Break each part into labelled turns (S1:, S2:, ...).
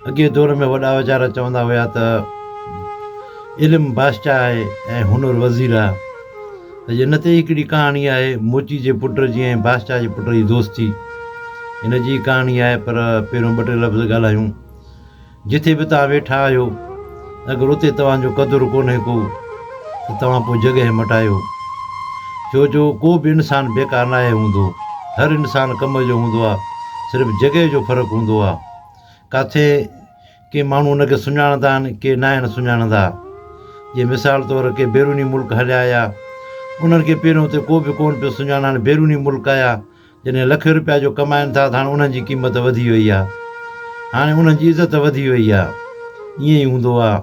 S1: اڳئين دور ۾ وڏا ويچارا چوندا هيا ته علم بادشاهه آهي ۽ هنر وزير آهي. ته ان تي هڪڙي ڪهاڻي آهي موچي جي پٽ جي ۽ بادشاهه جي پٽ جي دوستي. ان جي ڪهاڻي آهي پر پهريون ٻه ٽي لفظ ڳالهايون. جٿي به توهان ويٺا آهيو اگر اتي توهان جو قدر ڪونهي ڪو ته توهان پوء جڳهه مٽايو. ڇو جو ڪو به انسان بيڪار ناهي هوندو. هر انسان ڪم جو هوندو آهي صرف جڳهه جو فرق هوندو آهي. ڪاٿي ڪي ماڻهو ان کي سڃاڻندا آهن ڪي ناهن سڃاڻندا. جيئن مثال طور ڪي بيروني ملڪ هليا آيا انهن کي پهريون اتي ڪو به ڪونه پيو سڃاڻي هاڻي بيروني ملڪ آيا جڏهن لکين روپيا جو ڪمائن ٿا ته هاڻي انهن جي قيمت وڌي وئي آهي هاڻي انهن جي عزت وڌي وئي آهي ائين ئي هوندو آهي.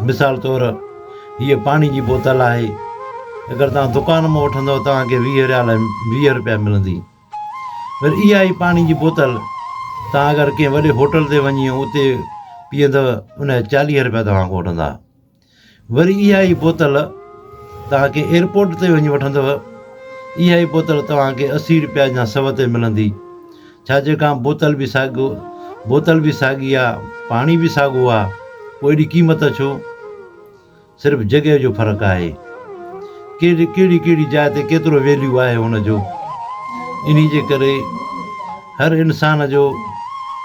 S1: مثال طور هيء پاڻي جي بوتل آهي اگر توهان دڪان مان وٺندؤ توهان کي 20 ريال 20 روپيا ملندي. وري اها ئي پاڻي جي بوتل توهان اگر ڪنهن وڏي هوٽل تي وڃي ۽ اتي پيئندؤ ان جا 40 روپيا توهان کان وٺندا. وري اها ئي بوتل توهان ڪنهن ايئرپورٽ تي وڃي وٺندؤ اها ئي بوتل توهان کي 80 روپيا يا سو تي ملندي. ڇا جي کان بوتل به ساڳيو بوتل به ساڳي آ پاڻي به ساڳو آ پوء ايڏي قيمت ڇو؟ صرف جڳهه جو فرق آهي. ڪهڙي ڪهڙي ڪهڙي جاء تي ڪيترو ويليو آهي ان جو. انهي جي ڪري هر انسان جو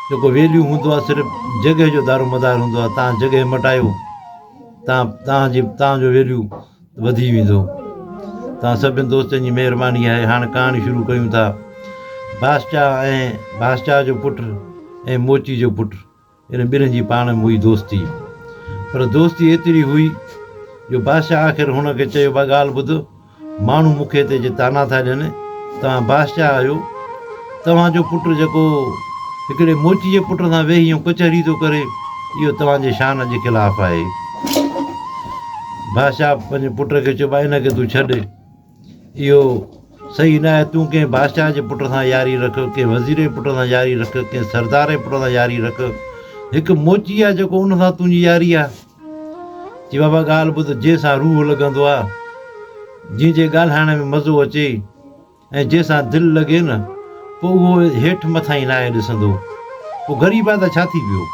S1: جيڪو ويليو هوندو آهي صرف جڳهه جو دارومدار هوندو آهي. تان جڳهه مٽايو تان تان جي تان جو ويليو وڌي ويندو. تان سڀن دوستن جي مهرباني آهي. هاڻ ڪهاڻي شروع ڪيون ٿا. بادشاهه ۽ بادشاهه جو پٽ ۽ موچي جو پٽ. انهن ٻنهي جي پاڻ ۾ هئي دوستي. پر دوستي ايتري هئي جو بادشاهه آخر هن کي چيو ٻه ڳالهه ٻڌ، ماڻهو مون کي هتي جي طعنا ٿا ڏين، توهان بادشاهه آهيو، توهان جو پٽ جيڪو هڪڙي موچي جي پٽ سان ويهي ۽ ڪچهري ٿو ڪري، اهو توهان جي شان جي خلاف آهي. بادشاهه پنهنجي پٽ کي چيو ڀاء ان کي تون ڇڏ. اهو صحيح نه آهي، تون ڪنهن بادشاهه جي پٽ سان ياري رک، ڪنهن وزير جي پٽ سان ياري رک، ڪنهن سردار جي پٽ سان ياري رک، هڪ موچي آهي جيڪو ان سان تنهنجي ياري آهي. چي بابا ڳالهه ٻڌ، جنهن سان روح لڳندو آهي، جنهن جي ڳالهائڻ ۾ مزو اچي ۽ جنهن سان دل لڳي نه، پوء اهو هيٺ مٿاهين ناهي ڏسندو. پوء غريب آهي ته ڇا ٿي پيو؟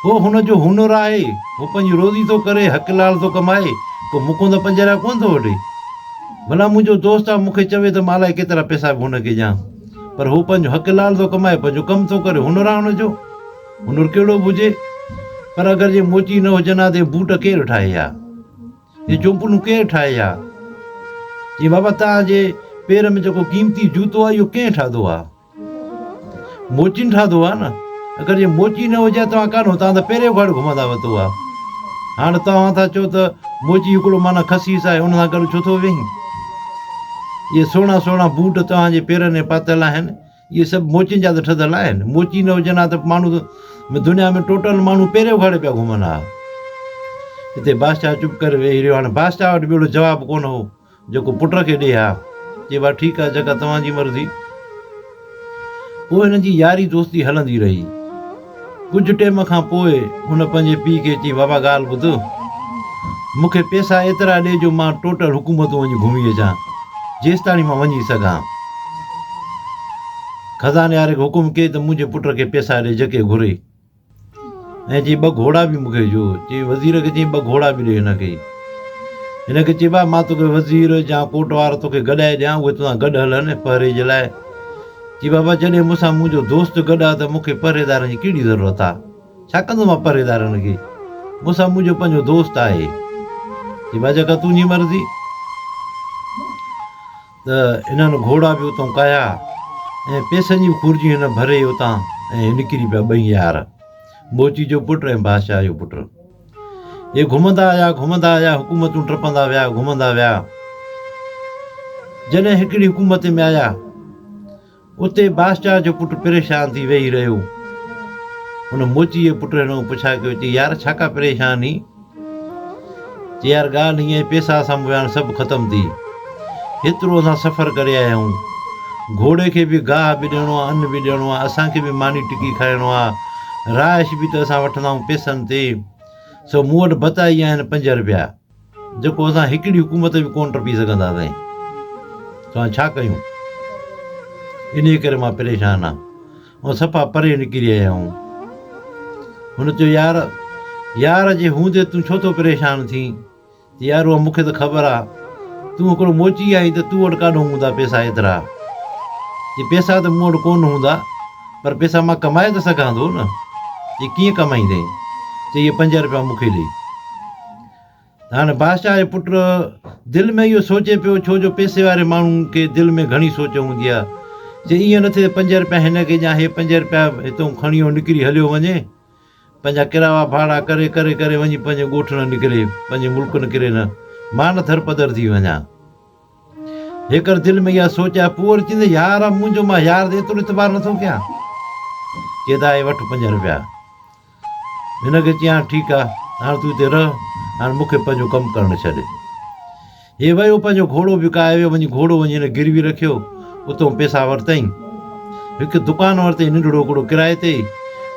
S1: هو هن جو هنر آهي، هو پنهنجي روزي ٿو ڪري، حق لال ٿو ڪمائي، ڪو مون کان ته پنجرا ڪونه ٿو وٺي. ڀلا منهنجو دوست آهي، مون کي چوي ته مان الائي ڪيترا پئسا به هن کي ڏيان، پر هو پنهنجو حق لال ٿو ڪمائي، پنهنجو ڪم ٿو ڪري، هنر آهي هن جو، هنر ڪهڙو به هجي، پر اگر جي موچي نه هجن ها ته اهي بوٽ ڪير ٺاهي ها؟ اهي چونپلون ڪير ٺاهي ها؟ چي بابا توهان جي پير ۾ جيڪو قيمتي جوتو آهي، اهو ڪنهن ٺاهيو آهي؟ موچين ٺاهيو آهي نه اگر جي موچي نه هجي ها توهان ڪانه توهان ته پيري اگهاڙ گهمندا وتو ها هاڻ توهان ٿا چئو ته موچي هڪڙو معنيٰ خسيس آهي ان سان گڏ ڇو ٿو ويهين اهي سهڻا سهڻا بوٽ توهان جي پيرن ۾ پاتل آهن اهي سڀ موچين جا ته ٺهيل آهن موچي نه هجن ها ته ماڻهو دنيا ۾ ٽوٽل ماڻهو پيري اگهاڙي پيا گهمن ها هتي بادشاهه چپ ڪري ويهي رهيو هاڻي بادشاهه وٽ به اهڙو جواب ڪونه هو جيڪو پٽ کي ڏي ها. چي با ٺيڪ آ جيڪا توهان جي مرضي. پوء هنن جي ياري دوستي هلندي رهي. ڪجهه ٽيم کان پوء هن پنهنجي پيء کي چي بابا ڳالهه ٻڌ. مون کي پيسا ايترا ڏي جو مان ٽوٽل حڪومتون وڃي گهمي اچان. جيستاڻي مان وڃي سگهان. خزاني واري کي حڪم ڪيئي ته منهنجي پٽ کي پيسا ڏي جيڪي گهري. ۽ چي ٻه گهوڙا به مون کي ڏيو. چي وزير کي چيائين ٻه گهوڙا به ڏي هن کي. هن کي چي ڀاء مان توکي وزير يا ڪوٽ وارا توکي گڏائي ڏيان اهي توسان گڏ هلن پهري جي لاء. چي بابا جڏهن مون سان منهنجو دوست گڏ آ ته مون کي پهريدارن جي ڪهڙي ضرورت آ. ڇا ڪندو مان پهريدارن کي. مون سان منهنجو پنهنجو دوست آهي. چي ڀاء جيڪا تنهنجي مرضي. ته انهن گهوڙا به اتان ڪاهيا ۽ پئسن جي به خرجي هن ڀري اتان ۽ نڪري پيا ٻئي يار، موچي جو پٽ ۽ بادشاهه جو پٽ. اهي گهمندا آيا، گهمندا آيا، حڪومتون ٽپندا ويا، گهمندا ويا. جڏهن هڪڙي حڪومت ۾ آيا، اتي بادشاهه جو پٽ پريشان ٿي ويهي رهيو. هن موچي جي پٽ هن کان پڇا ڪيو، چي يار ڇا ڪا پريشان آهين؟ چي يار ڳالهه هيئن آهي پيسا اسان وٽ هاڻ سڀ ختم ٿي. هيترو اسان سفر ڪري آيا آهيون. گهوڙي کي به گاهه به ڏيڻو آهي، ان به ڏيڻو آهي، اسان کي به ماني ٽڪي کائڻو آهي. رهائش به ته اسان وٺندا آهيون پيسن تي. سو مون وٽ بتائي آهن پنج رپيا. جيڪو اسان هڪڙي حڪومت به ڪونه ٽپي سگهنداسين. سو هاڻي ڇا ڪيون؟ انهيء ڪري مان پريشان آهيان. ۽ صفا پري نڪري آيا آهيون. هن چيو يار، يار جي هوندي تون ڇو ٿو پريشان ٿين؟ چي يار اها مون کي ته خبر آ، تون هڪڙو موچي آهين ته تو وٽ ڪاڏهون هوندا پئسا ايترا؟ چي پئسا ته مون وٽ ڪونه هوندا، پر پئسا مان ڪمائي ته سگهان ٿو نه. چي ڪيئن ڪمائيندين؟ چي اهي پنج رپيا مون کي ڏي. هاڻي بادشاهه جو پٽ دل ۾ اهو سوچي پيو، ڇو جو پئسي واري ماڻهو کي دل ۾ گهڻي سوچ هوندي آهي، چي ائين نه ٿئي ته پنج رپيا هن کي ڏيان، هي پنج رپيا هتئون کڻي اهو نڪري هليو وڃي، پنهنجا ڪراوا ڀاڙا ڪري ڪري ڪري وڃي پنهنجي ڳوٺ نه نڪري، پنهنجي ملڪ نڪري نه، مان نه ٿرپدر ٿي وڃان. هيڪر دل ۾ اها سوچ آئي، پوء وري چيائين ته يار آ منهنجو، مان يار تي ايترو اعتبار نٿو ڪيان. چي ته آهي وٺ پنج رپيا. هن کي چيائين ٺيڪ آ، هاڻ تون هتي رهه، هاڻ مون کي پنهنجو ڪم ڪرڻ ڇڏ. هي ويو پنهنجو گهوڙو وڪائي ويو، وڃي گهوڙو وڃي هن گروي رکيو، اتئون پئسا ورتائين. هڪ دڪان ورتائين ننڍڙو هڪڙو ڪرائي تي،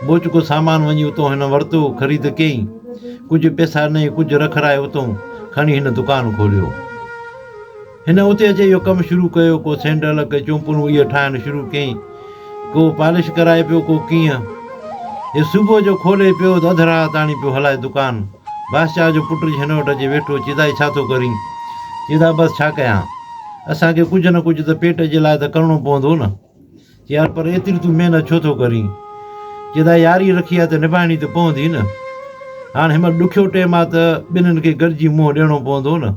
S1: موچڪو سامان وڃي اتئون هن ورتو، خريد ڪيائين. ڪجهه پئسا ڏنائين، ڪجهه رکرائي اتئون کڻي هن دڪان کوليو. هن اتي اچي اهو ڪم شروع ڪيو، ڪو سينڊل، ڪي چونپلون اهي ٺاهڻ شروع ڪيائين. ڪو پالش ڪرائي پيو ڪو ڪيئن. هي صبح جو کولي پيو ته اڌ رات تاڻي پيو هلائي دڪان. بادشاهه جو پٽ هن وٽ اچي ويٺو، چيدا هي ڇا ٿو ڪرين؟ چيدا بس ڇا ڪيان. اسان کي ڪجهه نه ڪجهه ته پيٽ جي لاء ته ڪرڻو پوندو نه. چي يار پر ايتري تون محنت ڇو ٿو ڪرين؟ چيدا ياري رکي آ ته نڀائڻي ته پوندي نه. هاڻ هن مهل ڏکيو ٽيم آ ته ٻنهين کي گڏجي منهن ڏيڻو پوندو نه.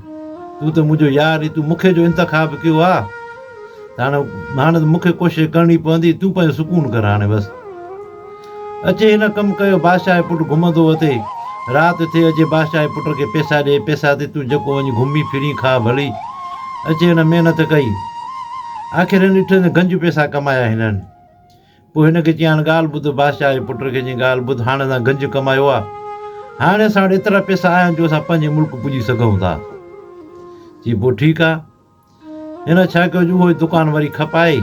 S1: تون ته منهنجو يار آهين، تون مون کي جو انتخاب ڪيو آ. ته هاڻي هاڻي ته مون کي ڪوشش ڪرڻي پوندي، تون پنهنجو سڪون ڪر هاڻي بس. اچي هن ڪم ڪيو، بادشاهه جو پٽ گهمندو اٿي. رات ٿئي اچي بادشاهه جي پٽ کي پئسا ڏي، پئسا ڏي تون جيڪو وڃي گهمي ڦرين کاء ڀلي. اچي هن محنت ڪئي. آخر هن ڏٺو ته گنج پئسا ڪمايا هنن. پوء هن کي چيائين هاڻ ڳالهه ٻڌ، بادشاهه جي پٽ کي چيائين ڳالهه ٻڌ هاڻ اسان گنج ڪمايو آ، هاڻي اسان وٽ ايترا پئسا آيا آهن جو اسان پنهنجي ملڪ پڄي سگهون ٿا. چي پوء ٺيڪ آ. هن ڇا ڪيو جو اهو ئي دڪان وري کپائي،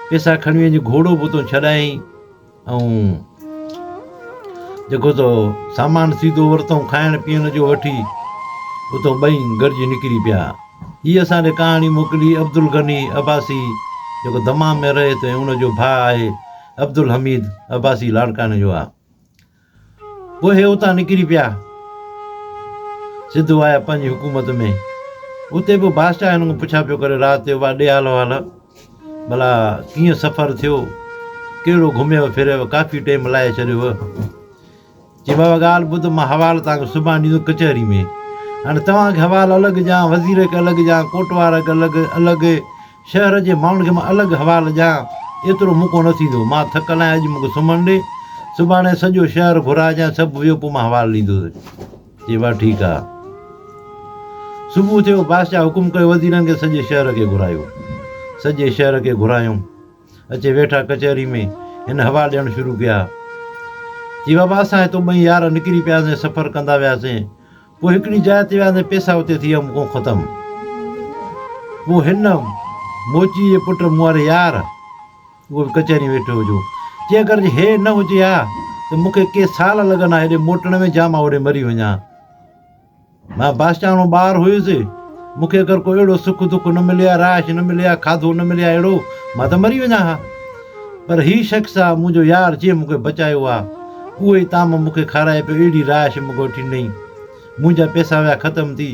S1: پئسا کڻي وڃي گهوڙو به اتو ڇڏايائين ۽ جيڪو سو سامان سيڌو ورتائون کائڻ پيئڻ جو وٺي اتو ٻئي گڏجي نڪري پيا. هي اسان ڏي ڪهاڻي موڪلي عبدالغني عباسي جيڪو دمام ۾ رهي ٿو ۽ ان جو ڀاء آهي عبدالحميد عباسي لاڙڪاڻي جو آهي. پوء هي اتان نڪري پيا، سڌو آيا پنهنجي حڪومت ۾. اتي به بادشاهه هنن کان پڇا پيو ڪري رات جو ڀاء ڏي حال احوال، ڀلا ڪيئن سفر ٿيو، ڪهڙو گهميو ڦريو، ڪافي ٽيم لائي ڇڏيو. چي بابا ڳالهه ٻڌ، مان حوال توهان کي سڀاڻي ڏيندس ڪچهري ۾. هاڻي توهان کي حوال الڳ ڏيان، وزير کي الڳ ڏيان، ڪوٽوار کي الڳ، الڳ، شهر جي ماڻهن کي مان الڳ حوال ڏيان، ايترو مون کان نه ٿيندو. مان ٿڪل آهيان، اڄ مون کي سمهڻ ڏي. سڀاڻي سڄو شهر گهرائجانء، سڀ ويو پوء مان حوال ڏيندس. چي وا ٺيڪ آ. صبح ٿيو، بادشاهه حڪم ڪيو وزيرن کي سڄي شهر کي گهرايو. سڄي شهر کي گهرايائون. اچي ويٺا ڪچهري ۾. هن حوال ڏيڻ شروع ڪيا. چي بابا اسان هتو ٻئي يار نڪري پياسين، سفر ڪندا وياسين. پوء هڪڙي جاء تي وياسين، پئسا اتي ٿي ويا مون کان ختم. پوء هن موچيء جي پٽ مون واري يار، اهو به ڪچهريء ۾ ويٺو هجو، چي اگر جي هي نه هجي ها ته مون کي ڪي سال لڳن ها هيڏي موٽڻ ۾ جا مان هوڏي مري وڃان ها. مان بادشاهاڻو ٻار هيس، مون کي اگر ڪو اهڙو سک دک نه ملي ها، رهائش نه ملي ها، کاڌو نه ملي ها اهڙو، مان ته مري وڃان ها. پر هي شخص آ منهنجو يار جنهن مون کي بچايو آ، اهو ئي طعام مون کي کارائي پيو، اهڙي رهائش مون کي وٺي ڏنائين. منهنجا پئسا ويا ختم ٿي.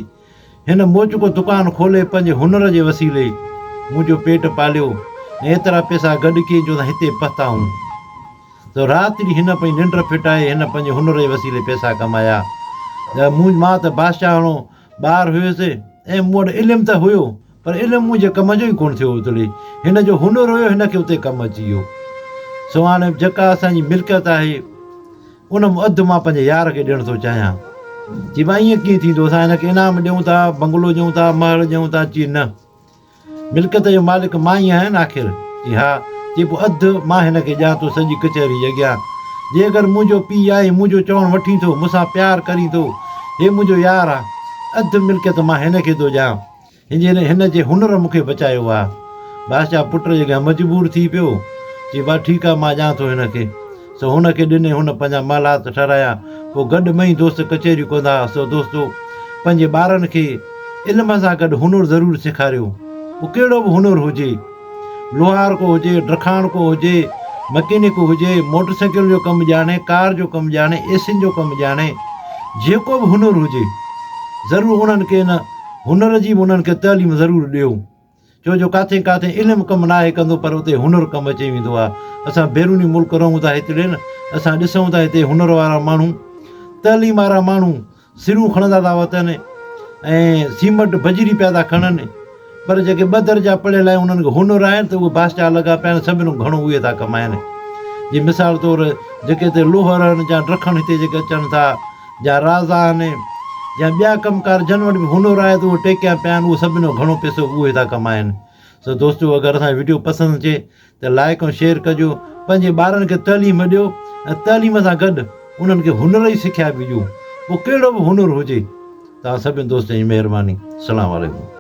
S1: هن موچڪو دڪان کولي پنهنجي هنر جي وسيلي منهنجو پيٽ پاليو ۽ ايترا پئسا گڏ ڪيائين جو اسان هتي پهتا آهيون. ته رات ڏينهن هن پنهنجي ننڊ ڦٽائي هن پنهنجي هنر جي وسيلي پئسا ڪمايا. مون مان ته بادشاهاڻو ٻار هيس ۽ مون وٽ علم ته هيو پر علم منهنجي ڪم جو ئي ڪونه ٿيو اتڙي هن جو هنر هيو هن کي اتي ڪم اچي ويو. سو هاڻي جيڪا اسان جي ملڪيت آهي ان مان اڌ مان پنهنجي يار کي ڏيڻ ٿو چاهيان. چي ڀا ائين ڪيئن ٿيندو اسان هن کي انعام ڏيون ٿا بنگلو ڏيون ٿا محل ڏيون ٿا چي نه ملڪيت جو مالڪ مان ئي آهيان نه آخر؟ چي ها. چي پوء اڌ مان هن کي ڏيان ٿو سڄي ڪچهري جي اڳيان. جي اگر منهنجو پيء آهين منهنجو چوڻ وٺين ٿو مون سان پيار ڪرين ٿو هي منهنجو يار آ اڌ ملڪيت مان هن کي ٿو ڏيان. هن جي هن جي هنر مون کي بچايو آ. بادشاهه پٽ جي اڳيان مجبور ٿي پيو. چي با ٺيڪ آ مان ڏيان ٿو هن کي. سو هن کي ڏني هن پنهنجا محلات ٺهرايا. پوء گڏ ٻئي دوست ڪچهريون ڪندا ها. سو دوستو پنهنجي ٻارن کي علم سان گڏ هنر ضرور سيکاريو. پوء ڪهڙو به هنر هجي. لوهار ڪو هجي، ڊکاڻ ڪو هجي، مڪينڪ هجي، موٽر سائيڪل جو ڪم ڄاڻي، ڪار جو ڪم ڄاڻي، ايسين جو ڪم ڄاڻي، جيڪو به هنر هجي، ضرور انهن کي ان هنر جي به انهن کي تعليم ضرور ڏيو. ڇو جو ڪاٿي ڪاٿي علم ڪم ناهي ڪندو پر اتي هنر ڪم اچي ويندو آهي. اسان بيروني ملڪ رهون ٿا هتڙي نه اسان ڏسون ٿا هتي هنر وارا ماڻهو تعليم وارا ماڻهو سرون کڻندا ٿا وتن ۽ سيمٽ بجري پيا ٿا کڻن پر جيڪي ٻه درجا پڙهيل آهن انهن کي هنر آهن ته اهي بادشاهه لڳا پيا آهن سڀني کان گهڻو اهي ٿا ڪمائن جي مثال طور جيڪي هتي لوهر آهن يا ڊکڻ هتي جيڪي اچن ٿا يا راز آهن يا ٻيا ڪم ڪار جن وٽ به هنر آهي ته اهي ٽيڪيا پيا آهن اهي سڀني کان گهڻو پئسو اهي ٿا ڪمائن سو دوستو اگر اسان جي وڊيو پسند اچي ته لائڪ ۽ شيئر ڪجو پنهنجي ٻارن کي تعليم ڏيو ۽ تعليم سان گڏ انهن کي هنر جي سکيا به ڏيو پوء ڪهڙو به هنر هجي توهان سڀني دوستن جي مهرباني السلام عليڪم.